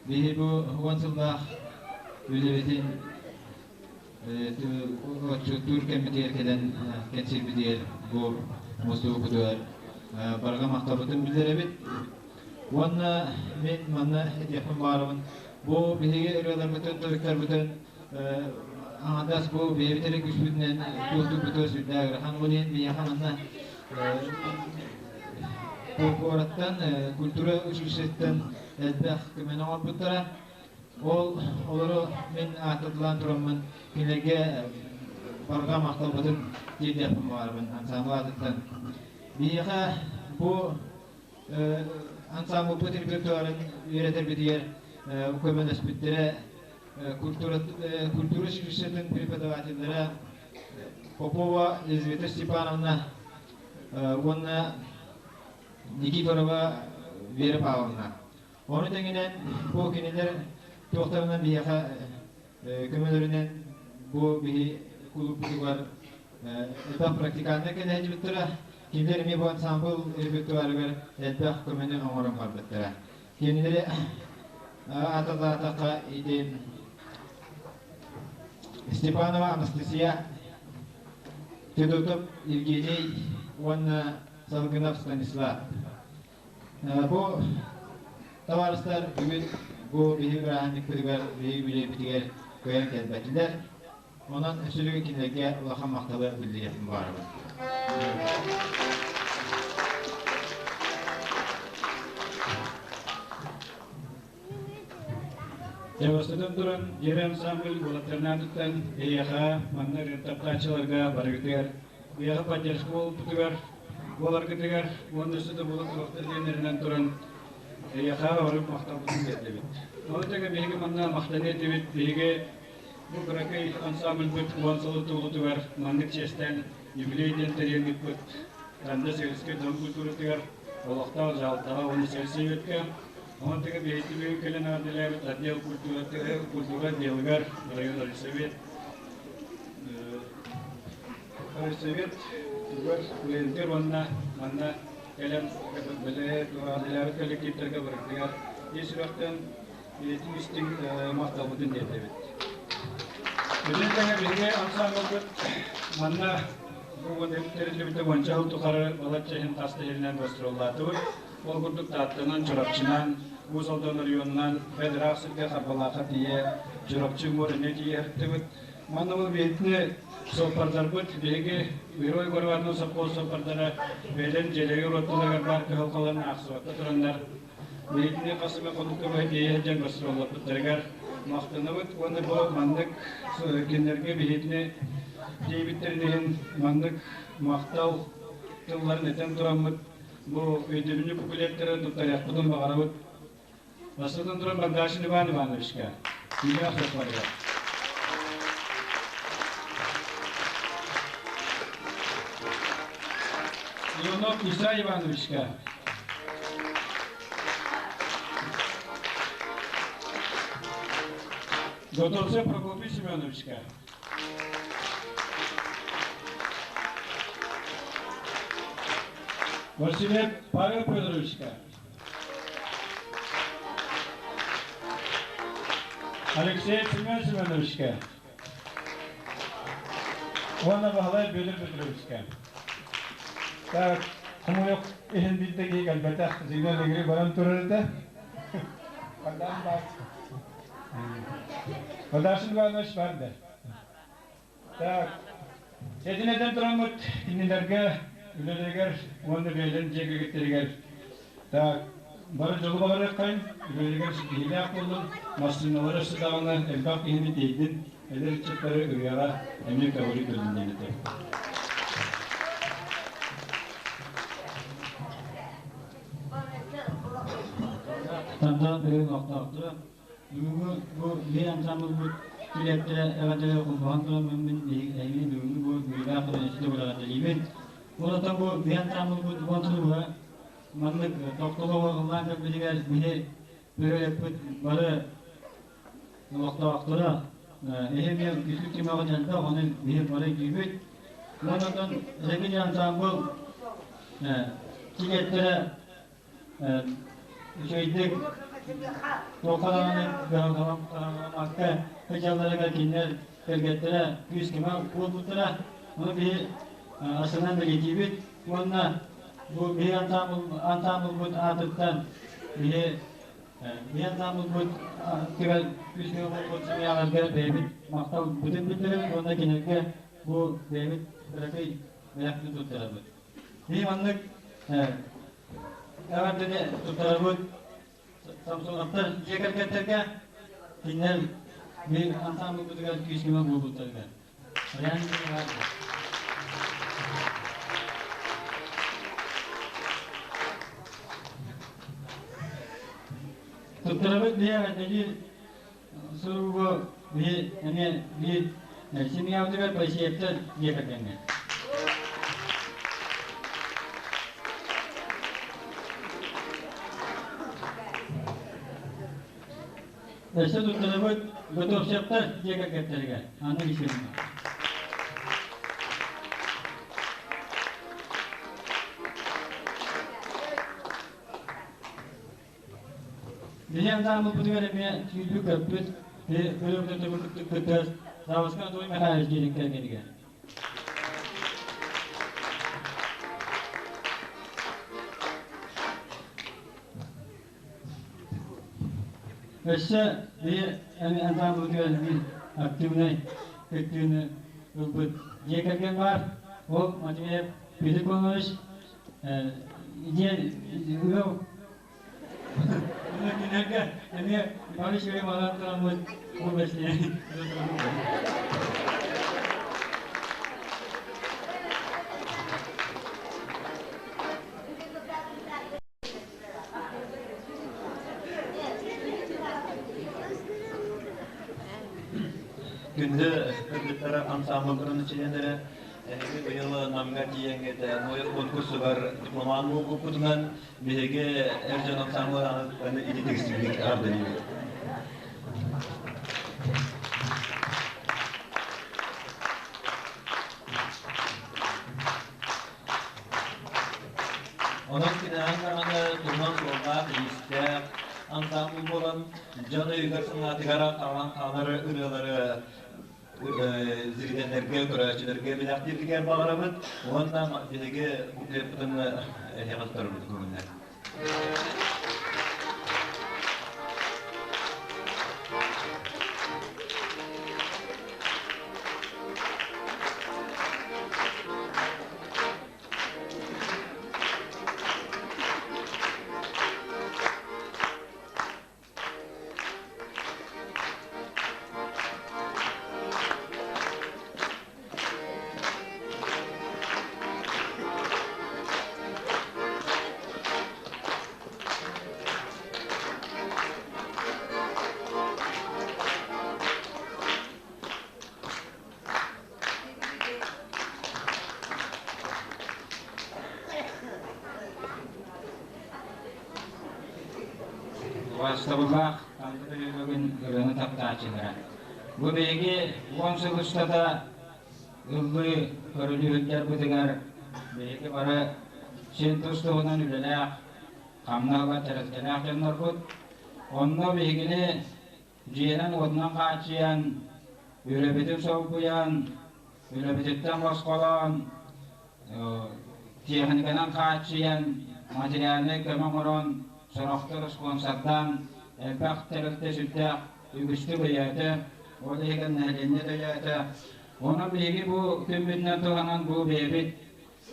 биһи бу 10 сыллаах үлэбитин отчуттуур кэммитигэр кэлэн кэнсиэрбитигэр бу мустубуккутугар барҕа махталбытын биллэрэбит. Уонна мин манна этиэхпин баҕарабын, бу биһиги ырыаларбытын, тойуктарбытын аҥардас бу бэйэбит эрэ күүспүтүнэн туохтуурбутугар сүрдээх ыарахан. Ол иһин биһиэхэ манна куораттан, культура училищетыттан элбэх көмөнү оҥорбуттара. Ол олору мин ааттатылаан тураммын кинилэргэ барҕа махталбытын тиэрдиэхпин баҕарабын ансамбл аатыттан. Биһиэхэ бу ансамблбыт репертуарын үөрэтэрбитигэр көмөлөспүттэрэ. культура училищетын преподавателлэрэ Попова Елизавета Степановна уонна Никифорова Вера Павловна. Ону тэҥинэн бу кинилэр туохтарынан биһиэхэ көмөлөрүнэн бу биһи кулууппутугар элбэх практиканнар кэлэ сылдьыбыттара. Кинилэр эмиэ бу ансамбл репертуарыгар элбэх көмөнү оҥорон барбыттара. Кинилэри ааталаатахха ити Степанова Анастасия, Федотов Евгений уонна Салгынов Станислав. Бу табаарыстар бүгүн бу биһиги бырааһынньыкпытыгар, биһиги үлэбитигэр кыайан кэлбэтилэр. Онон өссө кинилэргэ улахан махталы биллэриэхпин баҕарабын. Дьэ, туран, Дьиэрэ ансамбль уолаттарнаатыттан эйиэхэ, манна таптааччыларга барыгытыгар, биһиэхэ поддержка буолбутугар, буоларгытыгар уонна өссө да буола туруохтар диэннэринэн туран эйиэхэ орун махталбытын тиэрдэбит. Ону тэҥэ биһиги манна махтаныа этибит, биһиги бу кыракый ансамбльбыт уон сылын туолуутугар маннык чиэстээн юбилей диэн тэрийэн ыыппыт Танда сельскэй дом культуратыгар олохтоох дьаһалтаҕа уонна сельсоветка Онон тэҥэ биһиги бүгүн кэлэн эҕэрдэлээбит отдел культура отделыгар район райсовет райсовет тугар үлэлиир уонна манна кэлэн эҕэрдэлээбит коллективтарга барытыгар ис сүрэхтэн бэйэтин истиҥ махталбытын тиэрдэбит. Бүтүн тэҥэ биһиги ансамблбыт манна бу тэриллибитэ уонча сыл тухары балачча иһин хас да иһинэн гастроллаатыбыт. Ол курдук Тааттанан, Чурапчынан, Уус Алдан оройуонунан, бэл ыраах сиргэ Харбалаахха тиийэ, Чурапчы муора эмиэ тиийэ сырыттыбыт. Манна ол биһитини суоппардарбыт, биһиги Герой Горватынан сопхуос суоппардара бэйэлэрин дьиэлэригэр уотталарыгар баар кыһалҕаларын аахсыбакка тураннар, биһитини хас эмэ хонукка быһа тиийэ сылдьан гастроллаппыттарыгар махтанабыт уонна бу маннык кинилэргэ биһитини тиийбиттэрин иһин маннык махтал тылларын этэн тураммыт Бу өйдөбүнньүк буклеттары туттарыахпытын баҕарабыт. Бастатан туран Богдашин Иван Ивановичка, киинээх суоппарыгар. Иванов Исай Ивановичка. Готовцев Прокопий Семеновичка. Василев Павел Федоровичка. Алексей Семен Семеновичка. Уонна Баһылай Бүөтүр Петровичка. Так, хомойуох иһин биирдэ киһи кэлбэтэх, Зина Легри баран турар этэ. Хандан баар. Бадашин Иванович бар да. Так, этин этэн тураммыт кинилэргэ үлэлэригэр уонна бэйэлэрин дьиэ кэргэттэригэр так бары дьолу баҕарыаххайын, үлэлэригэр ситиһиилээх буоллун, массыыналара өссө даҕаны элбэх киһини тиэйдин, эдэр ыччаттары ырыаҕа эмиэ көҕүлүү көрдүн диэн этэр. Танда бэйэн олохтоохторо Бүгүҥҥү бу биир ансамблбыт килиэптэрэ эҕэрдэлэри холбоһон тураммын мин эһигини бүгүҥҥү бу үөрүүлээх күнү эҕэрдэлиибин. Онтон бу биир ансамблбыт уон сыл быһа маннык тохтоло ыллаан кэлбитигэр биһи бөһүөлэкпит бары олохтоохторо эһи эмиэ үсүк түмэҕин элбэх, ону биһи бары өйдүүбүт. Уонна эһиги ансамбл килиэптэрэ үчүгэйдик туохха даҕаны кыһалҕаламмакка сылдьалларыгар кинилэр кэргэттэрэ күүс-көмө буолбуттара. Ону биһи астынан бэлиэтиибит уонна бу биһи ансамблбыт аатыттан биһи биһи ансамблбыт түгэл күүс-көмө буолбут семьяларга бэйэбит махталбытын биллэрэбит уонна кинилэргэ бу бэйэбит кыракый бэлэхпитин туттарабыт. Биһи маннык Эҕэрдэни туттарабыт Самсоновтар дьиэ кэргэттэргэ кинилэр биир ансамблбытыгар күүс-көмө буолбуттарыгар. Райан Туттарабыт биһи эҕэрдэлиир суругу биһи эмиэ биир семьябытыгар Моисеевтар дьиэ кэргэҥҥэ. Өссө туттарабыт Готовцевтар дьиэ кэргэттэригэр Анна Алексеевна. Биһи ансаамбылбытыгар эмиэ сүүрбүт-көппүт, кыттыгас Савваска Анатолий Михайлович диэн кэргэнигэр. Өссө биһи ансаамбылбытыгар биир активнай кыттыыны ылбыт дьиэ кэргэн баар. Ол Матвеев Петр Кононович диэн ыал кинилэргэ эмиэ Иванович Иванович тураммыт бу бэсиэн Күндү кыргыттара ансаамбылларын чилиэннэрэ эһиги быйыл Намҥа тиийэҥҥит Ноев конкурсугар дипломан буолбуккутунан биһиги эр дьон ансаамбылын ититик истиҥник эҕэрдэлиибит. Онон кинээн даҕаны туһунан суоллаах-иистээх ансаамбыл буолан дьон өйүгэр-санаатыгар хаалан хаалар ырыалары зрителлэргэ, көрөөччүлэргэ бэлэхтииргэр баҕарабыт уонна биһиги буклеппытын эһиэхэ туттарабыт көҥүллэр. Убаастабыллаах Танта бөһүөлэгин ырыаны таптааччылара. Бу биһиги уон сыл устата ыллыы көрүлүһүллэрбитигэр биһиги бары син тус-туһунан үлэлээх, хамнаһыла тэрилтэлээх дьоннорбут. Онно биһигини дьиэнэн-уотунан хааччыйан, үлэбитин солбуйан, үлэбититтэн босхолоон, тиэхиникэнэн хааччыйан, материальнай көмө оҥорон, сорохтор спонсордаан, элбэх тэрилтэ сүрдээх үгүстүк өйөөтө, ол иһигэр нэһилиэнньэ да өйөөтө. Онон биһиги бу күммүтүнэн туһанан бу бэйэбит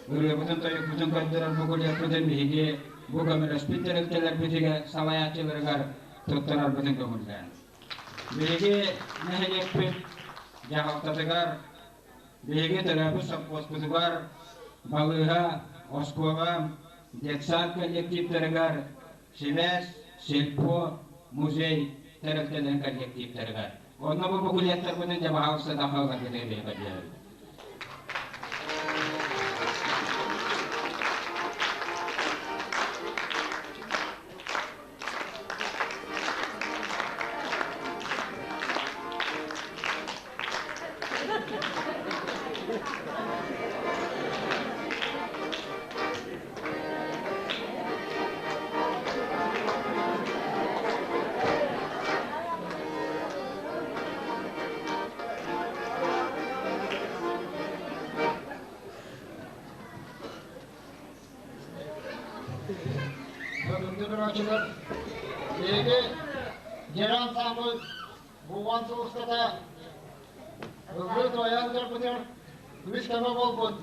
ырыабытын-тойукпутун көрдөрөр бугулуохпутун биһиги бу көмөлөспүт тэрилтэлэрбитигэр салайааччыларыгар туттарарбытын көҥүллээн. Биһиги нэһилиэкпит дьаһалтатыгар, биһиги төрөөбүт сопхуоспутугар, балыыһа, оскуола, детсад коллективтарыгар, сибээс, сельпо, музей тэрилтэлэрин коллективтарыгар. Онно бу буклеттарбытын дьэ баһаалыста дахалларгытыгар биһиги Бүгүҥкү көрөөччүлэр биһиги Дьэрэ ансаамбыл бу уон сыл устата ыллыы-туойан көрбүтүгэр үгүс көмө буолбут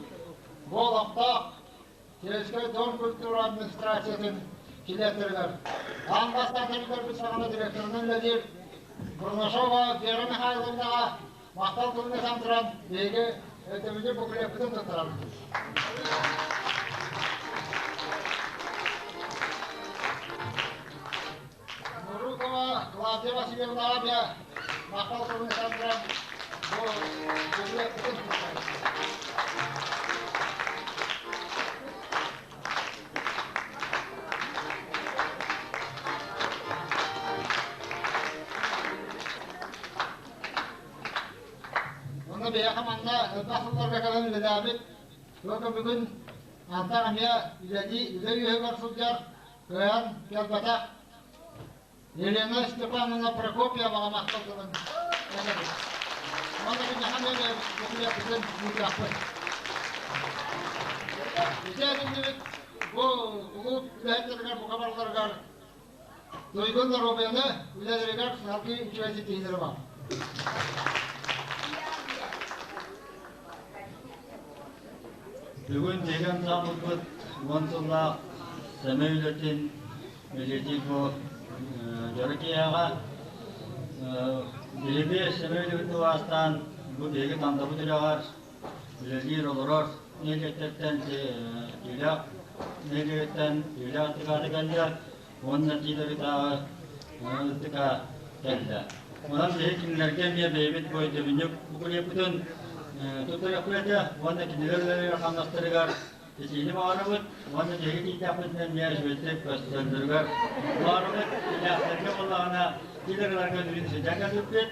бу олохтоох Сельскэй дом культура администрациятын директорыгар аан бастаан көрбүт саҕана директорынан үлэлиир Бурнашова Вера Михайловнаҕа махтал тылын этэн туран биһиги өйдөбүнньүк буклеппытын туттарабыт. Мурукова Клавдия Васильевнаҕа махтал тылын этэн туран бу буклеппытын Онно биһиэхэ манна элбэх сылларга кэлэн үлэлээбит, только бүгүн антах эмиэ үлэлии үлэ үөһүгэр сылдьар, кыайан кэлбэтэх Елена Степановна Прокопьеваҕа махтал тылын этэбит. Уонна киниэхэ эмиэ докумуоппутун ыытыахпыт. Ити этиллибит бу кулууп үлэһиттэригэр бука барыларыгар туйгун доруобуйаны үлэлэригэр салгыы үчүгэй ситиһиилэри баар. Бүгүн биһиги ансаамбылбыт уон сыллаах сэмэй үлэтин бэлиэтиир бу дьоро киэһэҕэ биһиги сэмэй үлэбитин убаастаан бу биһиги Тандабыт үрэҕэр үлэлиир олорор нэһилиэктэртэн Түүлээх нэһилиэгиттэн Түүлээх ытыкаата кэллэ уонна Тиилэбитааҕы ытыка кэллэ. Онон биһиги кинилэргэ эмиэ бэйэбит бу өйдөбүнньүк буклеппытын туттарыахпыт этэ уонна кинилэр үлэлэригэр хамнастарыгар итиини баҕарабыт уонна биһиги тиийдэхпитинэ эмиэ үчүгэйдик көстөллөрүгэр баҕарабыт. Түүлээхтэргэ буоллаҕына тиилэрилэргэ бүгүн сылдьан кэлбиппит.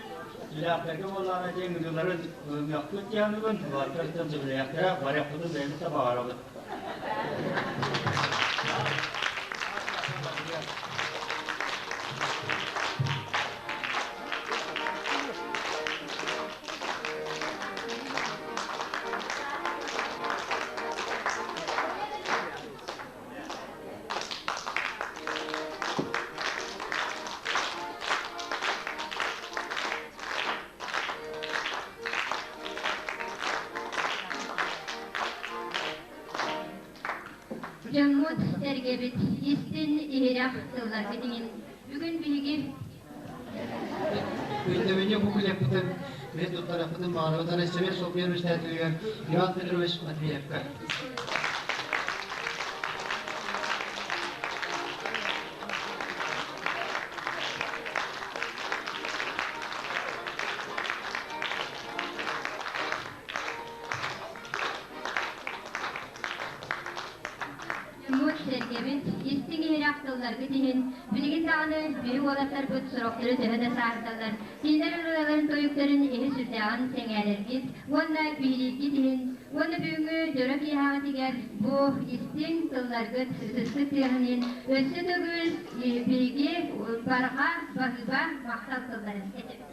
Түүлээхтэргэ буоллаҕына дьиҥ ыҥырыыларын ылыныахпыт диэн бүгүн улааттартан сөбүлэһиэхтэрэ, барыахпытын бэйэбит да баҕарабыт. Дьоммут сэргэбит истин иһирэх тылларгыт иҥин бүгүн биһиги Өйдөбүнньүк буклеппытын мен туттарыахпытын баҕарабыт Россия солбуйар председателигэр Иван Петрович Матвеевка. Дьоммут сэргэбит истиҥ иһирэх тылларгыт иһин билигин даҕаны биһи уолаттарбыт сорохтору төһө да саасталлар, кинилэр ырыаларын тойуктарын иһи сүрдээҕин сэҥээрэргит уонна биһирииргит иһин уонна бүгүҥҥү дьоро киэһэҕитигэр бу истиҥ тылларгыт ытыспыт тыаһын иһин өссө төгүл биһиги барҕа баһыыба махтал тылларын этэбит.